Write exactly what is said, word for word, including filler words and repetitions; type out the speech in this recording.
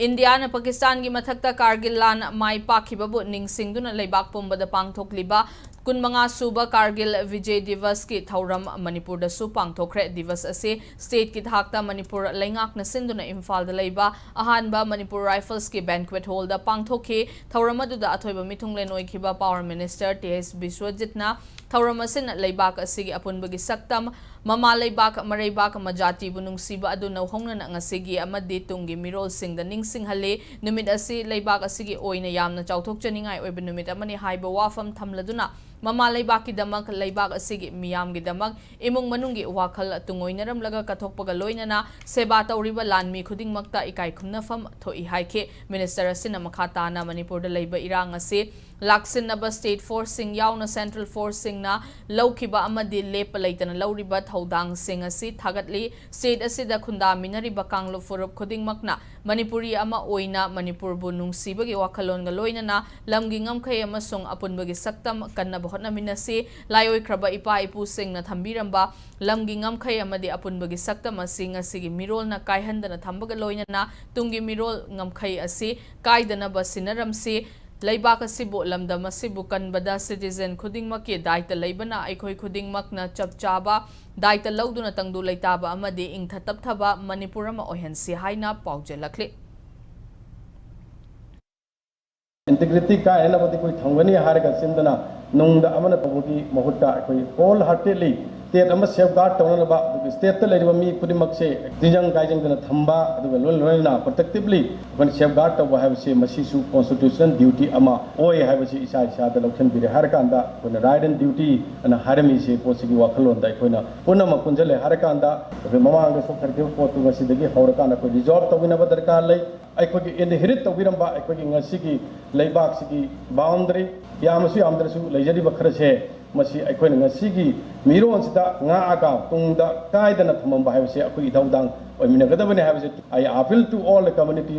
ꯏꯟꯗꯤꯌꯥꯅ ꯄꯥꯀꯤꯁꯇꯥꯟꯒꯤ ꯃꯊꯛꯇ ꯀꯥꯔꯒꯤꯜ ꯂꯥꯟ ꯃꯥꯏ ꯄꯥꯛꯈꯤꯕꯕꯨ ꯅꯤꯡꯁꯤꯡꯗꯨꯅ ꯂꯩꯕꯥꯛ ꯄꯨꯝꯕꯗ ꯄꯥꯡꯊꯣꯛꯂꯤꯕ ꯀꯨꯟꯃꯉꯥ ꯁꯨꯕ ꯀꯥꯔꯒꯤꯜ ꯚꯤꯖꯦ ꯗꯤꯚꯁꯀꯤ ꯊꯧꯔꯝ ꯃꯅꯤꯄꯨꯔꯗꯁꯨ ꯄꯥꯡꯊꯣꯛꯈ꯭ꯔꯦ꯫ ꯗꯤꯚꯁ ꯑꯁꯤ ꯁ꯭ꯇꯦꯠꯀꯤ ꯊꯥꯛꯇ ꯃꯅꯤꯄꯨꯔ ꯂꯩꯉꯥꯛꯅ ꯁꯤꯟꯗꯨꯅ ꯏꯝꯐꯥꯜꯗ ꯂꯩꯕ ꯑꯍꯥꯟꯕ ꯃꯅꯤꯄꯨꯔ ꯔꯥꯏꯐꯜꯁꯀꯤ ꯕꯦꯟꯀ꯭ꯋꯦꯠ ꯍꯣꯜꯗ ꯄꯥꯡꯊꯣꯛꯈꯤ꯫ ꯊꯧꯔꯝ ꯑꯗꯨꯗ ꯑꯊꯣꯏꯕ ꯃꯤꯊꯨꯡꯂꯦꯟ ꯑꯣꯏꯈꯤꯕ ꯄꯥꯋꯔ ꯃꯤꯅꯤꯁꯇꯔ ꯇꯤ ꯑꯦꯁ ꯕꯤꯁ꯭ꯋꯖꯤꯠꯅ ꯊꯧꯔꯝ ꯑꯁꯤꯅ ꯂꯩꯕꯥꯛ ꯑꯁꯤꯒꯤ ꯑꯄꯨꯟꯕꯒꯤ ꯁꯛꯇꯝ, ꯃꯃꯥ ꯂꯩꯕꯥꯛ, ꯃꯔꯩꯕꯥꯛ, ꯃꯖꯥꯇꯤꯕꯨ ꯅꯨꯡꯁꯤꯕ ꯑꯗꯨ ꯅꯧꯍꯧꯅꯅ ꯉꯁꯤꯒꯤ ꯑꯃꯗꯤ ꯇꯨꯡꯒꯤ ꯃꯤꯔꯣꯜꯁꯤꯡꯗ ꯅꯤꯡꯁꯤꯡꯍꯜꯂꯤ꯫ ꯅꯨꯃꯤꯠ ꯑꯁꯤ ꯂꯩꯕꯥꯛ ꯑꯁꯤꯒꯤ ꯑꯣꯏꯅ ꯌꯥꯝꯅ ꯆꯥꯎꯊꯣꯛꯆꯅꯤꯡꯉꯥꯏ ꯑꯣꯏꯕ ꯅꯨꯃꯤꯠ ꯑꯃꯅꯤ ꯍꯥꯏꯕ ꯋꯥꯐꯝ ꯊꯝꯂꯗꯨꯅ, ꯃꯃꯥ ꯂꯩꯕꯥꯛꯀꯤꯗꯃꯛ, ꯂꯩꯕꯥꯛ ꯑꯁꯤꯒꯤ ꯃꯤꯌꯥꯝꯒꯤꯗꯃꯛ, ꯏꯃꯨꯡ ꯃꯅꯨꯡꯒꯤ ꯋꯥꯈꯜ ꯇꯨꯡꯑꯣꯏꯅꯔꯝꯂꯒ ꯀꯠꯊꯣꯛꯄꯒ ꯂꯣꯏꯅꯅ ꯁꯦꯕꯥ ꯇꯧꯔꯤꯕ ꯂꯥꯟꯃꯤ ꯈꯨꯗꯤꯡꯃꯛꯇ ꯏꯀꯥꯏ ꯈꯨꯝꯅꯐꯝ ꯊꯣꯛꯏ ꯍꯥꯏꯈꯤ꯫ ꯃꯤꯅꯤꯁꯇꯔ ꯑꯁꯤꯅ ꯃꯈꯥ ꯇꯥꯅ ꯃꯅꯤꯄꯨꯔꯗ ꯂꯩꯕ ꯏꯔꯥꯡ ꯑꯁꯤ ꯂꯥꯛꯁꯤꯟꯅꯕ ꯁ꯭ꯇꯦꯠ ꯐꯣꯔꯁꯁꯤꯡ ꯌꯥꯎꯅ ꯁꯦꯟꯇ꯭ꯔꯦꯜ ꯐꯣꯔꯁꯁꯤꯡꯅ ꯂꯧꯈꯤꯕ ꯑꯃꯗꯤ ꯂꯦꯞꯄ ꯂꯩꯇꯅ ꯂꯧꯔꯤꯕ ꯊꯧꯗꯥꯡꯁꯤꯡ ꯑꯁꯤ ꯊꯥꯒꯠꯂꯤ꯫ ꯁ꯭ꯇꯦꯠ ꯑꯁꯤꯗ ꯈꯨꯟꯗꯥꯃꯤꯟꯅꯔꯤꯕ ꯀꯥꯡꯂꯨꯞ ꯐꯨꯔꯨꯞ ꯈꯨꯗꯤꯡꯃꯛꯅ ꯃꯅꯤꯄꯨꯔꯤ ꯑꯃ ꯑꯣꯏꯅ ꯃꯅꯤꯄꯨꯔꯕꯨ ꯅꯨꯡꯁꯤꯕꯒꯤ ꯋꯥꯈꯜꯂꯣꯟꯒ ꯂꯣꯏꯅꯅ ꯂꯝꯒꯤ ꯉꯝꯈꯩ ꯑꯃꯁꯨꯡ ꯑꯄꯨꯟꯕꯒꯤ ꯁꯛꯇꯝ ꯀꯟꯅꯕ ꯍꯣꯠꯅꯃꯤꯟꯅꯁꯤ꯫ ꯂꯥꯏꯑꯣꯏꯈ꯭ꯔꯕ ꯏꯄꯥ ꯏꯄꯨꯁꯤꯡꯅ ꯊꯝꯕꯤꯔꯝꯕ ꯂꯝꯒꯤ ꯉꯝꯈꯩ ꯑꯃꯗꯤ ꯑꯄꯨꯟꯕꯒꯤ ꯁꯛꯇꯝ ꯑꯁꯤ ꯉꯁꯤꯒꯤ ꯃꯤꯔꯣꯜꯅ ꯀꯥꯏꯍꯟꯗꯅ ꯊꯝꯕꯒ ꯂꯣꯏꯅꯅ ꯇꯨꯡꯒꯤ ꯃꯤꯔꯣꯜ ꯉꯝꯈꯩ ꯑꯁꯤ ꯀꯥꯏꯗꯅꯕ ꯁꯤꯟꯅꯔꯝꯁꯤ꯫ ꯂꯩꯕꯥꯛ ꯑꯁꯤꯕꯨ, ꯂꯝꯗꯝ ꯑꯁꯤꯕꯨ ꯀꯟꯕꯗ citizen ꯈꯨꯗꯤꯡꯃꯛꯀꯤ ꯗꯥꯏꯇ ꯂꯩꯕꯅ ꯑꯩꯈꯣꯏ ꯈꯨꯗꯤꯡꯃꯛꯅ ꯆꯞ ꯆꯥꯕ ꯗꯥꯏꯇ ꯂꯧꯗꯨꯅ ꯇꯪꯗꯨ ꯂꯩꯇꯥꯕ ꯑꯃꯗꯤ ꯏꯪꯊ ꯇꯞꯊꯕ ꯃꯅꯤꯄꯨꯔ ꯑꯃ ꯑꯣꯏꯍꯟꯁꯤ ꯍꯥꯏꯅ ꯄꯥꯎꯖꯦꯜꯂꯛꯂꯤ꯫ Integrity ꯀꯥꯏꯅꯅꯕꯗꯤ ꯑꯩꯈꯣꯏ ꯊꯝꯒꯅꯤ ꯍꯥꯏꯔꯒ ꯆꯤꯟꯗꯅ ꯅꯨꯡꯗ ꯑꯃꯅ ꯇꯧꯕꯒꯤ ꯃꯍꯨꯠꯇ ꯑꯩꯈꯣꯏ whole heartedly state ꯑꯃ safeguard ꯇꯧꯅꯅꯕ, ꯑꯗꯨꯒ stateꯇ ꯂꯩꯔꯤꯕ ꯃꯤ ꯈꯨꯗꯤꯡꯃꯛꯁꯦ ꯇꯤꯟꯖꯪ ꯀꯥꯏꯖꯪꯗꯅ ꯊꯝꯕ, ꯑꯗꯨꯒ ꯂꯣꯏ ꯂꯣꯏꯅꯅ protectively ꯑꯩꯈꯣꯏꯅ safeguard ꯇꯧꯕ ꯍꯥꯏꯕꯁꯤ ꯃꯁꯤꯁꯨ constitutional duty ꯑꯃ ꯑꯣꯏ ꯍꯥꯏꯕꯁꯤ ꯏꯁꯥ ꯏꯁꯥꯗ ꯂꯧꯁꯤꯟꯕꯤꯔꯦ ꯍꯥꯏꯔꯀꯥꯟꯗ, ꯑꯩꯈꯣꯏꯅ right and duty ꯑꯅ ꯍꯥꯏꯔꯝꯃꯤꯁꯦ ꯄꯣꯠꯁꯤꯒꯤ ꯋꯥꯈꯜꯂꯣꯟꯗ ꯑꯩꯈꯣꯏꯅ ꯄꯨꯝꯅꯃꯛ ꯄꯨꯟꯁꯤꯜꯂꯦ ꯍꯥꯏꯔꯀꯥꯟꯗ, ꯑꯩꯈꯣꯏ ꯃꯃꯥꯡꯗ ꯁꯣꯛꯊꯔꯛꯈꯤꯕ ꯄꯣꯠꯇꯨ ꯉꯁꯤꯗꯒꯤ ꯍꯧꯔꯀꯥꯟꯗ ꯑꯩꯈꯣꯏ resolve ꯇꯧꯃꯤꯟꯅꯕ ꯗꯔꯀꯥꯔ ꯂꯩ꯫ ꯑꯩꯈꯣꯏꯒꯤ inherit ꯇꯧꯕꯤꯔꯝꯕ ꯑꯩꯈꯣꯏꯒꯤ ꯉꯁꯤꯒꯤ ꯂꯩꯕꯥꯛꯁꯤꯒꯤ boundary, ꯌꯥꯝꯃꯁꯨ ꯌꯥꯝꯗ꯭ꯔꯁꯨ ꯂꯩꯖꯔꯤꯕ ꯈꯔꯁꯦ, ꯃꯁꯤ ꯑꯩꯈꯣꯏꯅ ꯉꯁꯤꯒꯤ ꯃꯤꯔꯣꯟꯁꯤꯗ ꯉꯥꯛꯑꯒ ꯇꯨꯡꯗ ꯀꯥꯏꯗꯅ ꯊꯝꯃꯝꯕ ꯍꯥꯏꯕꯁꯦ ꯑꯩꯈꯣꯏꯒꯤ ꯏꯊꯧꯗꯥꯡ ꯑꯣꯏꯃꯤꯟꯅꯒꯗꯕꯅꯤ ꯍꯥꯏꯕꯁꯦ I appeal to all the community.